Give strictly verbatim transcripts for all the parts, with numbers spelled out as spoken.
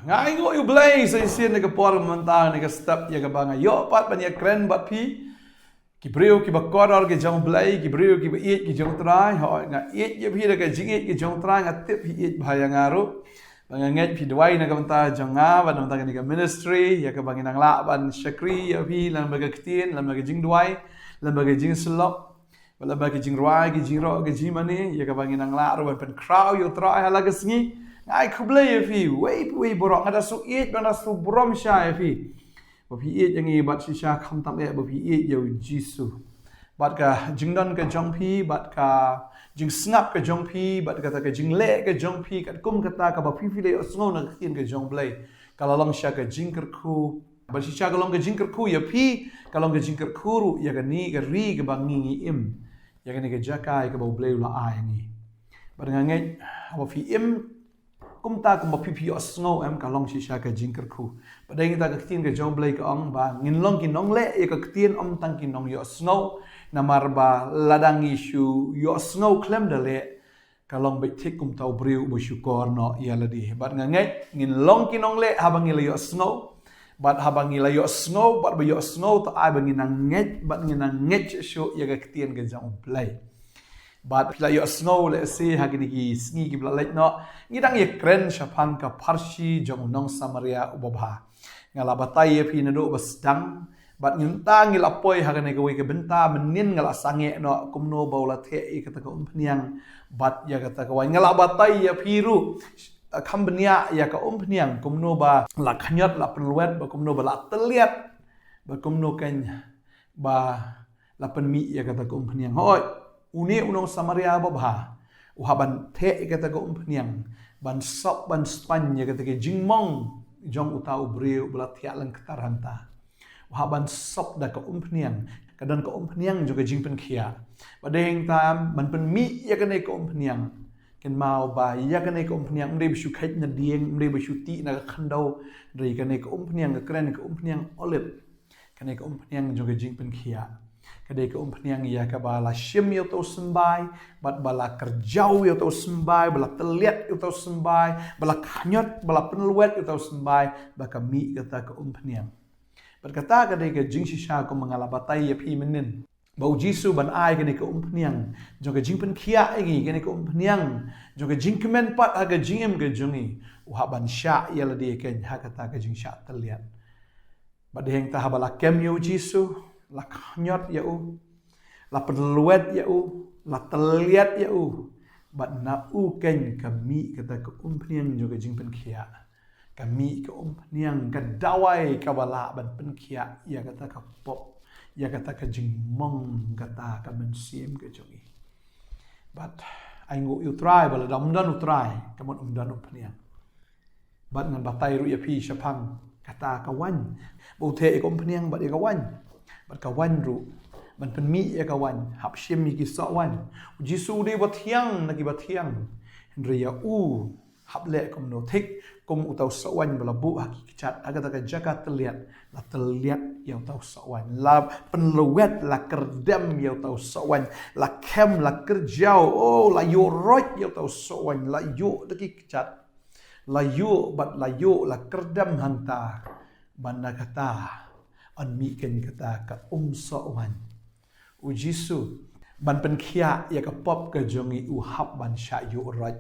Nga ainguh ïa u Blei sa shisien na ka por mynta, na ka step ïa kaba nga ïoh pat ban ïakren bad phi, ki briew kiba kordor ki jong u Blei, ki briew kiba ïeit ki jong u Trai. Hooid, nga ïeit ïa phi da ka jingïeit ki jong u Trai, nga tip phi ïeit bha ïa nga ruh. Ba nga ngeit phi duwai na ka bynta jong nga bad na ka bynta kane ka ministry, ïa kaba ngi nang lah ban shakri ïa phi lem bad ka ktien, lem bad ka jingduwai, lem bad ka jingsyllok, lem bad ka jingrwai, ka jingrok, ka jingmane, ïa kaba ngi nang lah ruh ban pynkhraw ïa u Trai ha la ka sngi. Nga ai khublei ïa phi, wei pa wei baroh, nga da shu ïeit, nga da shu burom shisha ïa phi. Ba phi ïeit ïa ngi bad shisha khamtam eh ba phi ïeit ïa u Jisu. Bad ka jingdon ka jong phi, bad ka jingsngap ka jong phi, bad kata ka jingleh ka jong phi, katkum kata kaba phi phi la ïohsngew na ka ktien ka jong u Blei, ka la long shisha ka jingkyrkhu. Bad shisha ka long ka jingkyrkhu ïa phi, ka long ka jingkyrkhu ruh ïa kane ka ri kaba ngi ngi im, ïa kane ka jaka ïa kaba u Blei u la ai ïa ngi. Bad nga ngeit haba phi im kumta kumba phi phi ïohsngew, em, ka long shisha ka jingkyrkhu. Bad dei kata ka ktien ka jong u Blei ka ong ba ngin long ki nongleh ïa ka ktien, ym tang ki nongïohsngew. Namar ba lada ngi shu ïohsngew khlem da leh, ka long beit thik kumta u briew uba shukor noh ïa lade. Bad nga ngeit ngin long ki nongleh haba ngi la ïohsngew. Bad haba ngi la ïohsngew, bad ba ïohsngew te ai ba ngin nang ngeit, bad ngin nang ngeit shuh shuh ïa ka ktien ka jong u Blei. Bad phi la ïohsngew lehse ha kine ki sngi kiba la leit noh, ngi dang ïakren shaphang ka pharshi jong u nong Samaria uba bha. Nga la batai ïa phi naduh ba sdang, bad mynta ngi la poi ha kane kawei ka bynta, mynnin nga la sangeh noh kumno ba u la theh ïa kata ka umphniang bad ïa kata ka waiñ. Nga la batai ïa phi ruh, eh, kham bniah ïa ka umphniang, kumno ba la khñiot, la pynlwet, bad kumno ba la tylliat, bad kumno kein ba la pynmih ïa kata ka umphniang. Hooid, une u nong Samaria ba bha u hap ban theh ïa kata ka umphniang ban sop, ban span ïa kata ka jingmong jong uta u briew ba la thiah lyngktar hangta. U hap ban sop da ka umphniang, ka don ka umphniang jong ka jingpynkhiah. Bad dei hangta ban pynmih ïa kane ka umphniang, kynmaw ba ïa kane ka umphniang ym dei ba shu kheit na dieng, ym dei ba shu tih na ka khyndew, hynrei kane ka umphniang ka kren ka umphniang olib. Kane ka umphniang jong ka jingpynkhiah ka dei ka umphniang ïa kaba la shim ïa uta u symbai, bad ba la kyrjaw ïa uta u symbai, ba la tylliat ïa uta u symbai, ba la khñiot, ba la pynlwet ïa uta u symbai, ba ka mih kata ka umphniang. Bad kata ka dei ka jingshisha kumba nga la batai ïa phi mynnin, ba u Jisu ban ai kane ka umphniang jong ka jingpynkhiah ïa ngi, kane ka umphniang jong ka jingkmen pat ha ka jingim ka jong ngi, u hap ban shah ïa lade kein ha kata ka jingshah tylliat. Bad dei hangta haba la kem ïa u Jisu, la khñiot ïa u, la pynlwet ïa u, la tylliat ïa u, bad na u kein ka mih kata ka umphniang jong ka jingpynkhiah. Ka mih ka umphniang, ka dawai kaba lah ban pynkhiah ïa kata ka pop, ïa kata ka jingmong kata ka mynsiem ka jong ngi. Bad ainguh ïa u Trai ba lada ym don u Trai, ka mut ym don umphniang. Bad ngan batai ruh ïa phi shaphang kata ka waiñ, ba u theh ïa ka umphniang bad ïa ka waiñ. Bad ka waiñ ruh, ban pynmih ïa ka waiñ, hap shim ïa ki soh waiñ. U Jisu u dei ba thiang na kiba thiang, hynrei ïa u hap leh kumno? Thik kum uta u soh waiñ ba la buh ha ki kjat, ha kata ka jaka tylliat, la tylliat ïa uta u soh waiñ, la pynlwet, la kyrdem ïa uta u soh waiñ, la kem, la kyrjaw, oh, la ïuh roit ïa uta u soh waiñ, la ïuh da ki kjat, la ïuh bad la ïuh, la kyrdem hangta, bad na kata yn mih kein kata ka um soh waiñ. U Jisu, ban pynkhiah ïa ka pop ka jong ngi, u hap ban shah ïuh roit.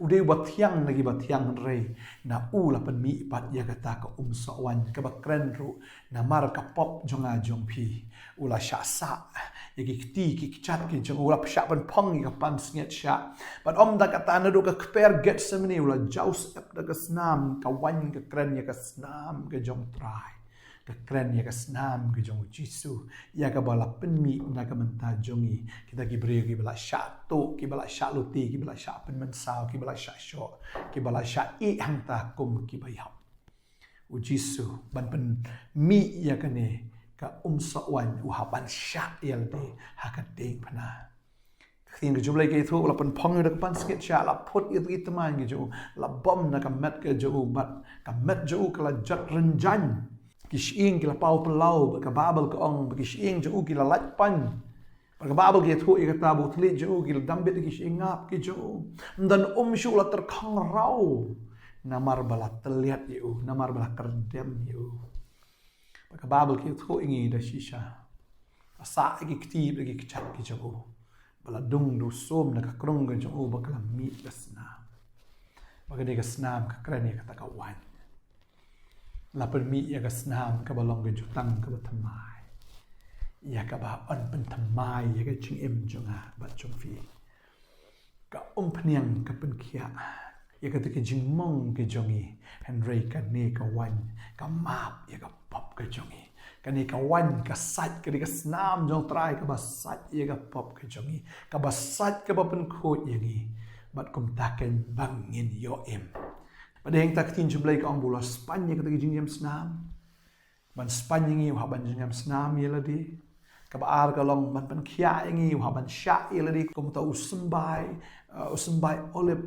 U dei uba thiang na kiba thiang, hynrei na u la pynmih pat ïa kata ka um soh waiñ kaba kren ruh namar ka pop jong nga jong phi. U la shah sah ïa ki kti ki kjat ki jong u, u la shah pynphong ïa ka pansngiat shah. Bad ym da kata, naduh ka kper Gethsemane u la jaw syep da ka snam, ka waiñ ka kren ïa ka snam ka jong u Trai, ka kren ïa ka snam ka jong u Jisu, ïa kaba la pynmih na ka bynta jong ngi, kita ki briew kiba la shah tuh, kiba la shah lute, kiba la shah pynmynsaw, kiba la shah shoh, kiba la shah ïeh hangta kum kiba ïap. U Jisu, ban pynmih ïa kane ka um soh waiñ, u hap ban shah ïa lade ha ka diengphna. Ka ktien ka jong u Blei ka ïathuh, la pynphong ïa u da ka pansngiat shah, la phut ïa ki tymmen ki jong u, la bom na ka met ka jong u, bad ka met jong u ka la jot rynjang. Ki shyieng ki la paw pynlaw, bad ka Baibl ka ong ba ki shyieng jong u ki la lait pan. Bad ka Baibl ka ïathuh ïa kata ba u thylliej jong u ki la dam bit da ki shyieng ngap ki jong u. Ym don um shuh, la tyrkhong raw. Namar ba la tylliat ïa u, namar ba la kyrdem ïa u. Bad ka Baibl ka ïathuh ïa ngi da shisha, la sah ïa ki kti bad ïa ki kjat ki jong u, ba la dung da u sum na ka krung ka jong u, ba ka la mih ka snam. Bad ka dei ka snam ka kren ïa kata ka waiñ. La pynmih ïa ka snam kaba long ka jutang kaba thymmai, ïa kaba yn pynthymmai ïa ka jingim jong nga bad jong phi. Ka umphniang ka pynkhiah ïa kata ka jingmong ka jong ngi, hynrei kane ka waiñ ka map ïa ka pop ka jong ngi. Kane ka waiñ ka sait, ka dei ka snam jong Trai kaba sait ïa ka pop ka jong ngi, kaba sait, kaba pynkhuid ïa ngi. Bad kumta keiñ ba ngin ïoh im. Bad hangta ka ktien jong U Blei ka ong ba u la spaiñ ïa kata ka jingïam snam. Ban spaiñ ïa ngi, u hap ban jingïam snam ïa lade. Kaba ar ka long ban pynkhiah ïa ngi, u hap ban shah ïa lade, kumta u symbai, eh, u symbai olib,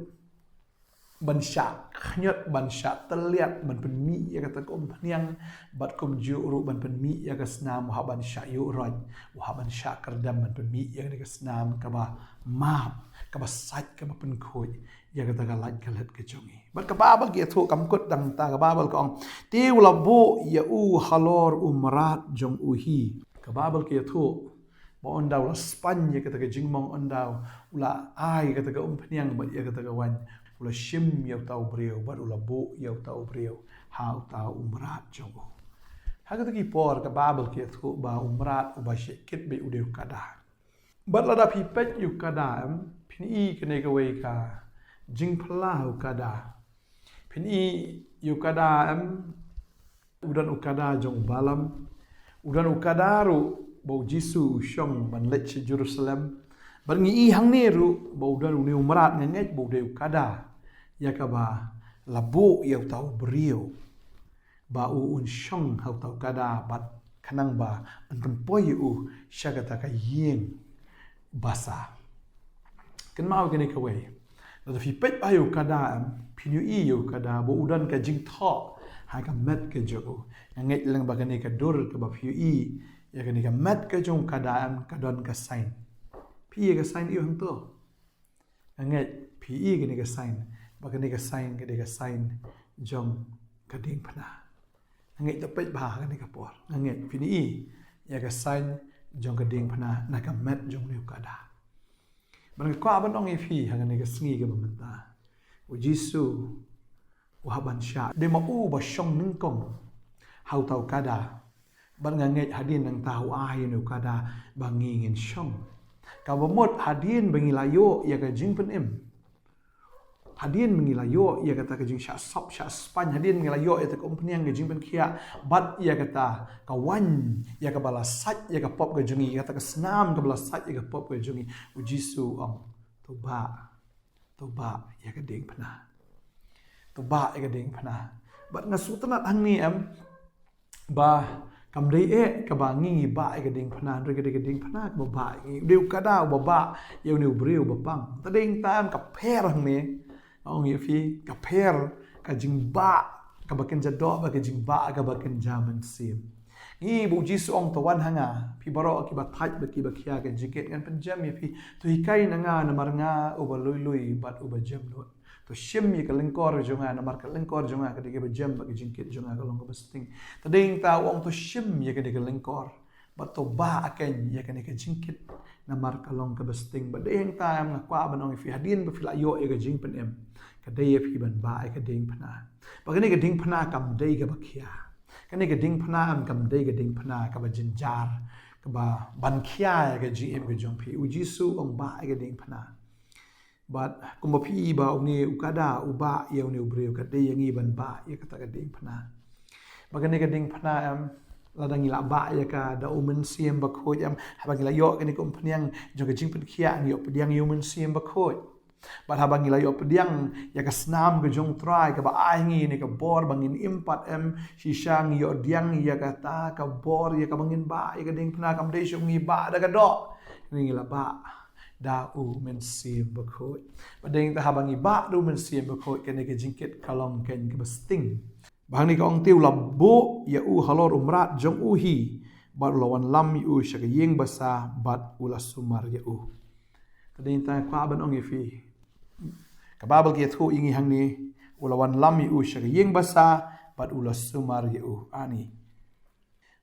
ban shah khñiot, ban shah tylliat, ban pynmih ïa kata ka umphniang, bad kumjuh ruh ban pynmih ïa ka snam, u hap ban shah ïuh roit, u hap ban shah kyrdem, ban pynmih ïa kata ka snam kaba map, kaba sait, kaba pynkhuid ïa kata ka lait ka let ka jong ngi. Bad ka Baibl ka ïathuh kam kut tang ta, ka Baibl ka ong, te u la buh ïa u halor u mrad jong u hi. Ka Baibl ka ïathuh ba ynda u la spaiñ ïa kata ka jingmong, ynda u la ai kata ka umphniang bad ïa kata ka waiñ, u la shim ïa uta u briew bad u la buh ïa uta u briew ha uta u mrad jong u. Ha kata ki por ka Baibl ka ïathuh ba u mrad uba shait kit beit u dei u kada. Bad lada phi peit ïa u kada, em, phin i kane kawei ka jingphylla ha u kada. Phin i ïa u kada, em, u don u kada jong u Balaam, u don u kada ruh ba u Jisu u shong ban leit sha Jerusalem. Bad ngi i hangne ruh ba u don une u mrad, nga ngeit ba u dei u kada ïa kaba la buh ïa uta u briew ba u un shong ha uta u kada bad khnang ba yn pynpoi ïa u sha kata ka ïing basa. Kynmaw kane kawei. Lada phi peit bha ïa u kada, em, phin ïohi ïa u kada ba u don ka jingthoh ha ka met ka jong u. Nga ngeit lem ba kane ka dur kaba phi ïohi ïa kane ka met ka jong u kada, em, ka don ka sign. Phi i ïa ka sign ïa u hangto? Nga ngeit phi i ïa kane ka sign, ba kane ka sign ka dei ka sign jong ka diengphna. Nga ngeit to peit bha ha kane ka por, nga ngeit phin i ïa ka sign jong ka diengphna na ka met jong une u kada. Bad nga kwah ban ong ïa phi ha kane ka sngi kaba mynta, u Jisu u hap ban shah. Dei ma u ba shong nyngkong ha uta u kada. Bad nga ngeit hadien nangta u ai ïa une u kada ba ngi ngin shong. Kaba mut hadien ba ngi la ïoh ïa ka jingpynim, hadien ba ngi la ïoh ïa kata ka jingshah sop shah spaiñ, hadien ba ngi la ïoh ïa kata ka umphniang, ka jingpynkhiah, bad ïa kata ka waiñ ïa kaba la sait ïa ka pop ka jong ngi, ïa kata ka snam kaba la sait ïa ka pop ka jong ngi, u Jisu u ong, to bah, to bah ïa ka diengphna. To bah ïa ka diengphna. Bad nga sngewtynnat hangne, em, ba kam dei eh kaba ngi ngi bah ïa ka diengphna, hynrei ka dei ka diengphna kaba bah ïa ngi. U dei u kada uba bah ïa une u briew uba pang. Te dei tang ka pher hangne, nga ong ïa phi, ka pher, ka jingbah kaba kynja doh bad ka jingbah kaba kynja mynsiem. Ngi, ba u Jisu u ong, to wan ha nga, phi baroh kiba thait bad kiba khia ka jingkit, ngan pynjem ïa phi. To hikai na nga, namar nga uba lui lui bad uba jemnud. To shim ïa ka lyngkor jong nga, namar ka lyngkor jong nga ka dei kaba jem bad ka jingkit jong nga ka long kaba sting. Te dei tang u ong to shim ïa kane ka lyngkor bad to bah ïa kane ka jingkit, namar ka long kaba sting. Bad dei tang, em, nga kwah ban ong ïa phi, hadien ba phi la ïoh ïa ka jingpynim, ka dei ïa phi ban bah ïa ka diengphna. Bad kane ka diengphna kam dei kaba khia. Kane ka diengphna, em, kam dei ka diengphna kaba jynjar, kaba ban khia ïa ka jingim ka jong phi. U Jisu u ong bah ïa ka diengphna. Bad kumba phi i ba une u kada u bah ïa une u briew, ka dei ïa ngi ban bah ïa kata ka diengphna. Bad kane ka diengphna, em, lada ngi la bah ïa ka da u Mynsiem Bakhuid, em, haba ngi la ïoh kane ka umphniang jong ka jingpynkhiah, ngi ïoh pdiang ïa u Mynsiem Bakhuid. Bad haba ngi la ïoh pdiang ïa ka snam ka jong u Trai kaba ai ha ngi ïa kane ka bor ba ngin im pat, em, shisha ngi ïoh pdiang ïa kata ka bor ïa kaba ngin bah ïa ka diengphna. Kam dei shuh ngi bah da ka doh, ngi la bah da u Mynsiem Bakhuid. Bad dei tang haba ngi bah da u Mynsiem Bakhuid, kane ka jingkit ka long keiñ kaba sting. Bad hangne ka ong, te u la buh ïa u halor u mrad jong u hi, bad u la wanlam ïa u sha ka ïing basa, bad u la sumar ïa u. Te dei tang kwah ban ong ïa phi, ka Baibl ka ïathuh ïa ngi hangne U la wanlam ïa u sha ka ïing basa, bad u la sumar ïa u. Ani.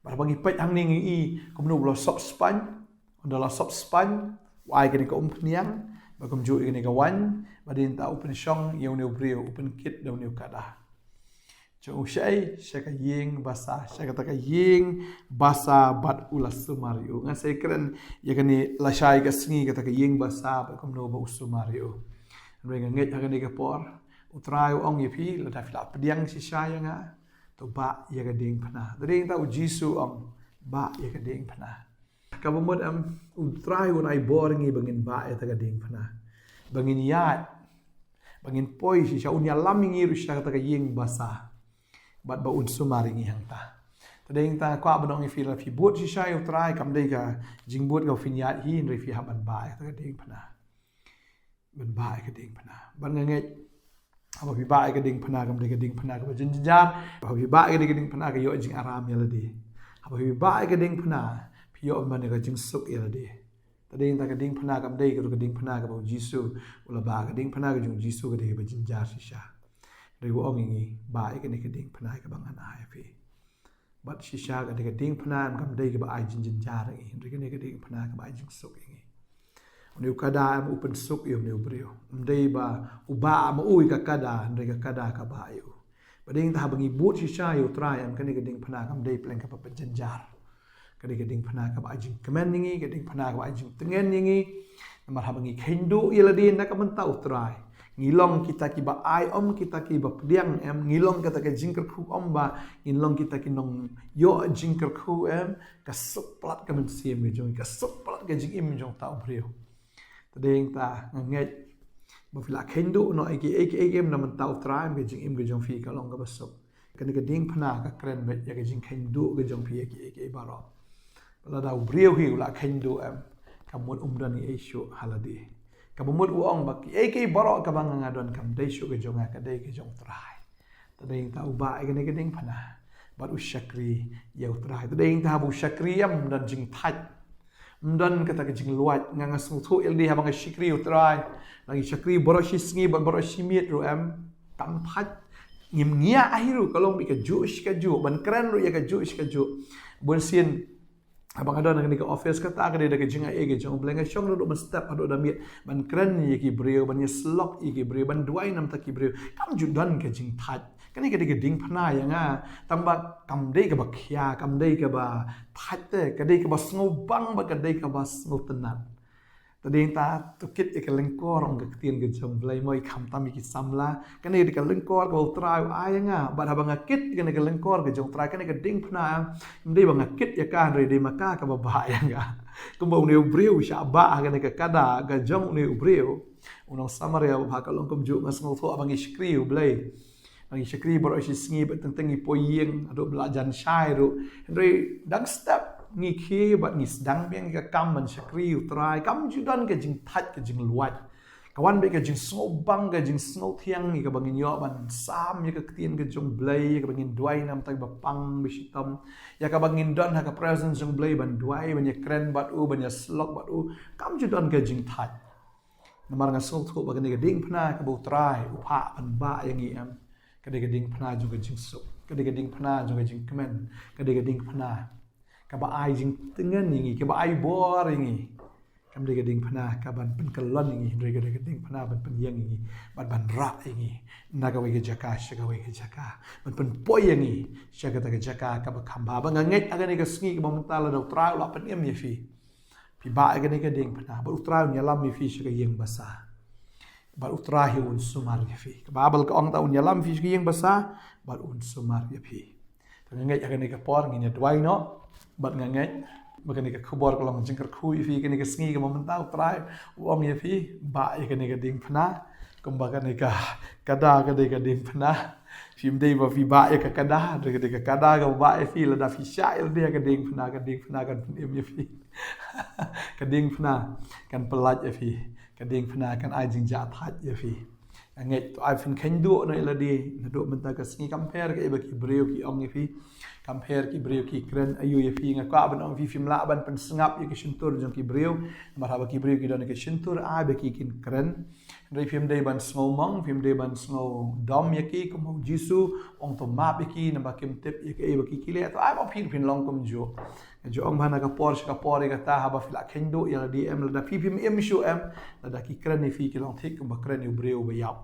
Bad haba ngi peit hangne ngi i, kumno u la sop spaiñ, ynda la sop spaiñ, u ai kane ka umphniang, bad kumjuh ïa kane ka waiñ, bad hadien ta u pynshong ïa une u briew, u pynkit da une u kada. Jong u shaei, sha ka ïing basa, sha kata ka ïing basa bad u la sumar ïa u. Nga sa kren ïa kane lashai ka sngi kata ka ïing basa bad kumno ba u sumar ïa u. Hynrei nga ngeit ha kane ka por, U Trai u ong ïa phi, lada phi la pdiang shisha ïa nga, to bah ïa ka diengphna. Te dei ta u Jisu u ong, bah ïa ka diengphna. Kaba mut em, U Trai un ai bor ïa ngi ba ngin bah ïa kata ka diengphna. Ba ngin ïaid, ba ngin poi shisha, un ïalam ïa ngi ruh shisha kata ka ïing basa. Bad ba un sumar ïa ngi hangta. Te dei ta kwah ban ong ïa phi, lada phi bud shisha ïa U Trai, kam dei ka jingbud kaba phin ïaid hi, hynrei phi hap ban bah ïa kata ka diengphna. Ban bah ïa ka diengphna. Bad nga ngeit, haba phi bah ïa ka diengphna, kam dei ka diengphna kaba jynjar. Haba phi bah ïa ka diengphna, ka ïoh jingaram ïa lade. Haba phi bah ïa ka diengphna, phi ïoh ban ïa ka jingsuk ïa lade. Te dei ta ka diengphna, kam dei ka diengphna kaba u Jisu u la bah. Ka diengphna ka jong u Jisu ka dei kaba jynjar shisha. Hynrei u ong ïa ngi, bah ïa kane ka diengphna kaba ngan ai ïa phi. Bad shisha ka dei ka diengphna em, kam dei kaba ai jingjynjar ïa ngi, hynrei kane ka diengphna kaba ai jingsuk ïa ngi. Une u kada em u pynsuk ïa une u briew. Ym dei ba u bah ma u ïa ka kada, hynrei ka kada ka bah ïa u. Bad dei ta haba ngi bud shisha ïa U Trai em, kane ka diengphna kam dei pleng kaba pynjynjar. Ka dei ka diengphna kaba ai jingkmen ïa ngi, ka diengphna kaba ai jingtngen ïa ngi. Namar haba ngi kheiñ duh ïa lade na ka bynta U Trai, ngi long kita kiba ai em, kita kiba pdiang em, ngi long kita ki jingkyrkhu em, ba ngin long kita ki nongïoh jingkyrkhu em, ka suk palat ka mynsiem ka jong ngi, ka suk palat ka jingim jong uta u briew. Te dei ta nga ngeit, ba phi la kheiñ duh noh ïa kiei kiei em na bynta U Trai em, ka jingim ka jong phi ka long kaba suk. Kane ka diengphna ka kren beit ïa ka jingkheiñ duh ka jong phi ïa kiei kiei baroh. Lada u briew hi u la kheiñ duh em, ka mut um don ei ei shuh ha lade. Kaba mut u ong ba kiei kiei baroh kaba nga nga don kam dei shuh ka jong nga, ka dei ka jong U Trai. Te dei ta u bah ïa kane ka diengphna. Bad u shakri ïa U Trai. Te dei ta haba u shakri em, ym don jingthait. Ym don kata ka jingluid. Nga nga sngewthuh ïa lade haba nga shakri U Trai. Nga ngi shakri baroh shi sngi bad baroh shi miet ruh em, tang thait. Ngim ngiah hi ruh, ka long beit kajuh shi kajuh. Ban kren ruh ïa kajuh shi kajuh. Bun sien, haba nga don ha kane ka office, kata ka dei da ka jingai ei ka jong U Blei, nga shong naduh mynstep haduh da miet ban kren ïa ki briew, ban ïasyllok ïa ki briew, ban duwai namar ki briew. Kam ju don ka jingthait. Kane ka dei ka diengphna ïa nga. Tang ba kam dei kaba khia, kam dei kaba thait te, ka dei kaba sngewbang bad ka dei kaba sngewtynnat. Te dei ta to kit ïa ka lyngkor, ong ka ktien ka jong U Blei, mo, khamtam ïa ki samla. Kane ka dei ka lyngkor kaba U Trai u ai ïa nga. Bad haba nga kit ïa kane ka lyngkor ka jong U Trai, kane ka diengphna, ym dei ba nga kit ïa ka, hynrei dei ma ka kaba bah ïa nga. Kumba une u briew u shah bah ha kane ka kada ka jong une u briew, u nong Samaria ba bha, ka long kumjuh. Nga sngewthuh haba ngi shakri U Blei, ngi shakri baroh shi sngi bad teng teng ngi poi ïing haduh ba la jan shai ruh. Hynrei dang step ngi khie bad ngi sdang biang ïa ka kam ban shakri U Trai, kam ju don ka jingthait ka jingluid. Ka wan beit ka jingsngewbang, ka jingsngewthiang, ïa kaba ngin ïoh ban sam ïa ka ktien ka jong U Blei, ïa kaba ngin duwai namar kiba pang ba shitom, ïa kaba ngin don ha ka presence jong U Blei ban duwai, ban ïakren bad u, ban ïasyllok bad u. Kam ju don ka jingthait. Namar nga sngewthuh ba kane ka diengphna kaba U Trai u phah ban bah ïa ngi em, ka dei ka diengphna jong ka jingsuk, ka dei ka diengphna jong ka jingkmen, ka dei ka diengphna kaba ai jingtngen ïa ngi, kaba ai bor ïa ngi. Kam dei ka diengphna kaban pynkyllon ïa ngi, hynrei ka dei ka diengphna ban pynïeng ïa ngi, bad ban rah ïa ngi na kawei ka jaka sha kawei ka jaka, ban pynpoi ïa ngi sha kata ka jaka kaba kham bha. Ba nga ngeit ha kane ka sngi kaba mynta, lada U Trai u la pynim ïa phi, phi bah ïa kane ka diengphna, bad U Trai un ïalam ïa phi sha ka ïing basa, bad U Trai hi un sumar ïa phi. Ka Baibl ka ong ta un ïalam ïa phi sha ka ïing basa bad un sumar ïa phi. Te nga ngeit ha kane ka por ngin ïa duwai noh, bad nga ngeit ba kane ka khubor ka long jingkyrkhu ïa phi kane ka sngi kaba mynta. U Trai u ong ïa phi, bah ïa kane ka diengphna. Kumba kane ka kada ka dei ka diengphna, phim dei ba phi bah ïa ka kada, hynrei ka dei ka kada kaba bah ïa phi. Lada phi shah ïa lade ha ka diengphna, ka diengphna kan pynim ïa phi. Ka diengphna kan pyllait ïa phi. Ka diengphna kan ai jingjahthait ïa phi. Nga ngeit, to ai phin kheiñ duh noh ïa lade naduh mynta ka sngi. Kam pher kaei ba ki briew ki ong ïa phi, kam pher ki briew ki kren aïu ïa phi, nga kwah ban ong ïa phi, phim lah ban pynsngap ïa ki shyntur jong ki briew. Namar haba ki briew ki don ïa ki shyntur, ai ba ki kin kren. Hynrei phim dei ban sngew mong, phim dei ban sngew dom ïa ki, kumba u Jisu u ong to map ïa ki, naba kim tip ïa kaei ba ki ki leh. To ai ba phin, phin long kumjuh. Nga ju ong ba na ka por sha ka por ïa kata, haba phi la kheiñ duh ïa lade em, lada phi phim im shuh em, lada ki kren ïa phi ki long thik kumba kren ïa u briew ba ïap.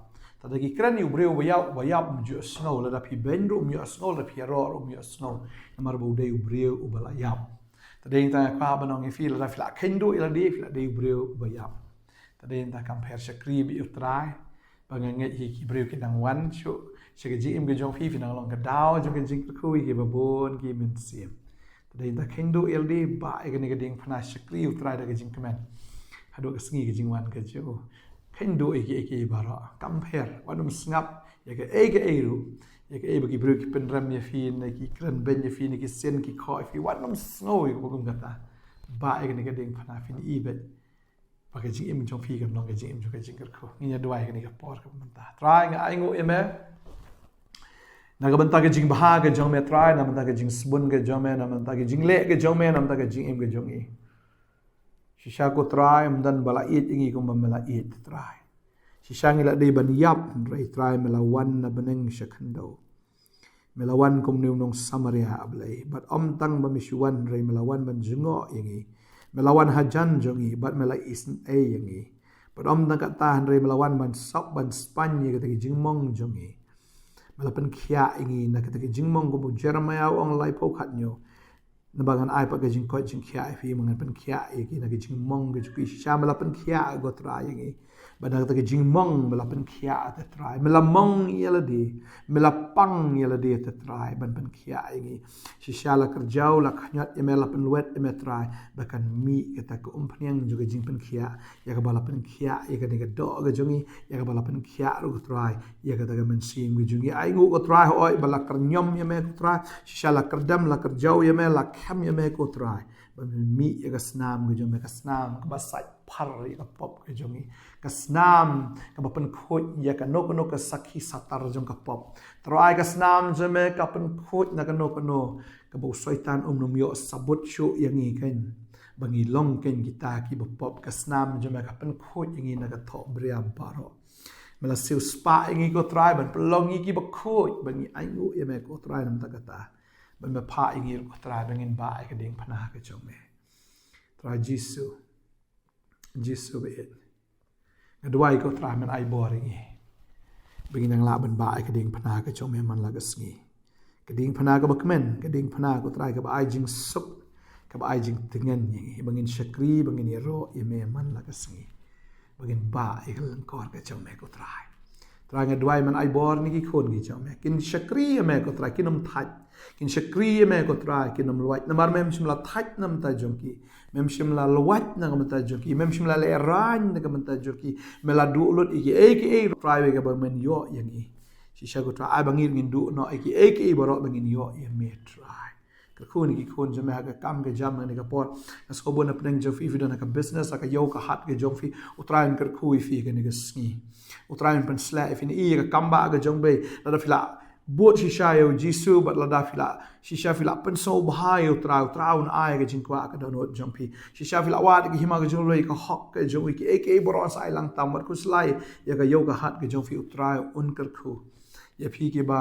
Lada ki kren ïa u briew ba ïap, ba ïap um ju sngew, lada phi beiñ ruh um ju sngew, lada phi ïaroh ruh um ju sngew. Namar ba u dei u briew uba la ïap. Te dei nangta nga kwah ban ong ïa phi, lada phi la kheiñ duh ïa lade, phi la dei u briew uba ïap. Te dei nangta kam pher shakri bad U Trai. Ba nga ngeit hi ki briew ki nang wan shuh sha ka jingim ka jong phi, phi nang long ka daw jong ka jingkyrkhu ïa kiba bun ki mynsiem. Te dei nangta kheiñ duh ïa lade, bah ïa kane ka diengphna, shakri U Trai da ka jingkmen. Haduh ka sngi ka jingwan ka jong u. Kheiñ duh ïa kiei kiei baroh. Kam pher, wat nym sngap ïa kaei kaei ruh. Ïa kaei ba ki briew ki pynrem ïa phi, ne ki kren beiñ ïa phi, ne ki sien ki khoh ïa phi, wat nym sngew ïa kaba kum kata. Bah ïa kane ka diengphna, phin ïohi beit ba ka jingim jong phi kan long ka jingim jong ka jingkyrkhu. Ngin ïa duwai kane ka por kaba mynta. Trai, nga ainguh ïa me na ka bynta ka jingbha ka jong me Trai, na ka bynta ka jingsbun ka jong me, na ka bynta ka jingleh ka jong me, na ka bynta ka jingim ka jong ngi. Shisha ko Trai, ym don ba la ïeit ïa ngi kumba me la ïeit Trai. Shisha ngi la dei ban ïap, hynrei Trai me la wan na bneng sha khyndew. Me la wan kum une u nong Samaria, A Blei. Bad ym tang ba me shu wan, hynrei me la wan ban jngoh ïa ngi. Me la wan hajan jong ngi, bad me la isynei ïa ngi. Bad ym tang kata, hynrei me la wan ban sop, ban span ïa kata ka jingmong jong ngi. Me la pynkhiah ïa ngi na kata ka jingmong, kum u Jeremiah u ong laiphew khatñiew. Naba ngan ai pat ka jingkoit jingkhiah ïa phi, ba ngan pynkhiah ïa ki na ka jingmong ka jong ki. Shisha me la pynkhiah ko Trai ïa ngi. Bad na kata ka jingmong me la pynkhiah te Trai. Me la mong ïa lade, me la pang ïa lade te Trai ban pynkhiah ïa ngi. Shisha la kyrjaw, la khñiot ïa me, la pynwet ïa me Trai, ba kan mih kata ka umphniang jong ka jingpynkhiah ïa kaba la pynkhiah ïa kane ka doh ka jong ngi, ïa kaba la pynkhiah ruh ko Trai ïa kata ka mynsiem ka jong ngi. Ainguh ko Trai, hooid ba la kyrñiom ïa me ko Trai, shisha la kyrdem, la kyrjaw ïa me, la khem ïa me ko Trai, ba me mih ïa ka snam ka jong me, ka snam kaba sait phar ïa ka pop ka jong ngi, ka snam kaba pynkhuid ïa kano kano ka sakhi satar jong ka pop. Trai, ka snam jong me ka pynkhuid na kano kano kaba u Soitan um nym ïoh sabut shuh ïa ngi kein, ba ngi long kein kita kiba pop. Ka snam jong me ka pynkhuid ïa ngi na ka thohbria baroh. Me la siewspah ïa ngi ko Trai ban pynlong ïa ngi kiba khuid, ba ngi ainguh ïa me ko Trai, namar kata ban me phah ïa ngi ruh ko Trai ba ngin bah ïa ka diengphna ka jong me. Trai Jisu, Jisu ba ïeit, nga duwai ko Trai men ai bor ïa ngi, ba ngin nang lah ban bah ïa ka diengphna ka jong me man la ka sngi. Ka diengphna kaba kmen, ka diengphna ko Trai kaba ai jingsuk, kaba ai jingtngen ïa ngi, ba ngin shakri, ba ngin ïaroh ïa me man la ka sngi, ba ngin bah ïa ka lyngkor ka jong me ko Trai. Trai, nga duwai men ai bor ïa ki khun ki jong me, kin shakri ïa me ko Trai, kin ym thait. Kin shakri ïa me ko Trai, kin ym luwait, namar mem shym la thait na ka bynta jong ki. Mem shym la luwait na ka bynta jong ki, mem shym la lehraiñ na ka bynta jong ki. Me la duh lut ïa kiei kiei Trai, ïa kaba men ïoh ïa ngi. Shisha ko Trai, ai ba ngi ruh ngin duh noh ïa kiei kiei baroh ba ngin ïoh ïa me Trai. Kyrkhu ïa ki khun jong me ha ka kam ka jam ha kane ka por. Nga sngewbha na pdeng jong phi, phi don ha ka business, ha ka ïew ka hat ka jong phi. U Trai, un kyrkhu ïa phi ha kane ka sngi. U Trai, un pynsleh ïa phi, ïa ka kam ba ka jong phi. Lada phi la bud shisha ïa u Jisu, bad lada phi la shisha, phi la pynsngewbha ïa u Trai, u Trai un ai ka jingkwah ka dohnud jong phi. Shisha phi la wad ïa ka hima ka jong u Blei, ka hok ka jong u, kiei kiei baroh sa ai lang tam, wat khuslai ïa ka ïew ka hat ka jong phi. U Trai un kyrkhu ïa phi kiba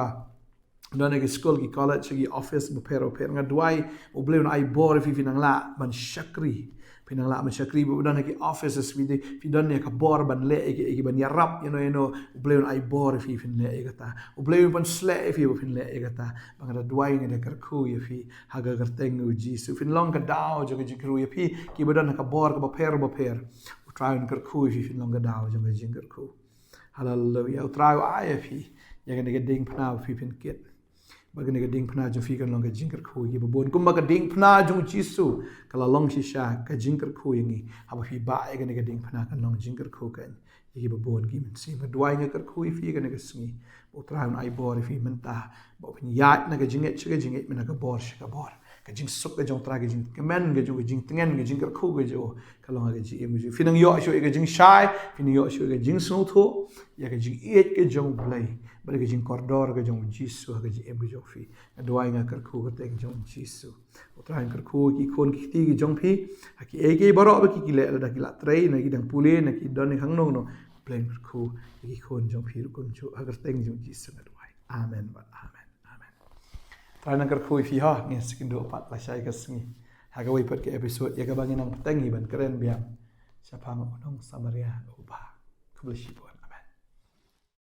don ha ki skul, ki college, ki office bapher bapher. Nga duwai U Blei un ai bor ïa phi, phin nang lah ban shakri. Phin nang lah ban shakri, ba don ha ki offices, phi don ïa ka bor ban leh ïa ki, ïa ki ban ïarap ïano ïano. U Blei un ai bor ïa phi, phin leh ïa kata. U Blei un pynsleh ïa phi ba phin leh ïa kata. Ba nga da duwai, nga da kyrkhu ïa phi ha ka kyrteng u Jisu, phin long ka daw jong ka jingkyrkhu ïa phi kiba don ha ka bor kaba pher bapher. U Trai un kyrkhu ïa phi, phin long ka daw jong ka jingkyrkhu. Haleluya. U Trai u ai ïa phi ïa kane ka diengphna ba phi phin kit, ba kane ka diengphna jong phi kan long ka jingkyrkhu ïa kiba bun, kumba ka diengphna jong u Jisu ka la long shisha ka jingkyrkhu ïa ngi. Haba phi bah ïa kane ka diengphna, kan long jingkyrkhu kein ïa kiba bun ki mynsiem. Nga duwai, nga kyrkhu ïa phi ha kane ka sngi, ba U Trai un ai bor ïa phi mynta, ba phin ïaid na ka jingngeit sha ka jingngeit, mynta ka bor sha ka bor. Ka jingsuk ka jong U Trai, ka jingkmen ka jong, ka jingtngen, ka jingkyrkhu ka jong, ka long ha ka jingim ka jong phi. Phin nang ïoh shuh ïa ka jingshai, phin nang ïoh shuh ïa ka jingsngewthuh ïa ka jingïeit ka jong U Blei, bad ka jingkordor ka jong u Jisu ha ka jingim ka jong phi. Nga duwai, nga kyrkhu ha ka kyrteng jong u Jisu. U Trai un kyrkhu ïa ki khun ki kti ki jong phi ha kiei kiei baroh ba ki ki leh, lada ki la trei, na ki dang pule, na ki don ïa ka hangno hangno. Blei un kyrkhu ïa ki khun jong phi ruh kumjuh, ha ka kyrteng jong Jisu nga duwai. Amen bad amen. Amen. Trai nang kyrkhu ïa phi ha, ngin sa ïakynduh pat lashai ka sngi ha kawei pat ka episode ïa kaba ngin nang bteng hi ban kren biang shaphang u nong Samaria uba. Khublei shibun.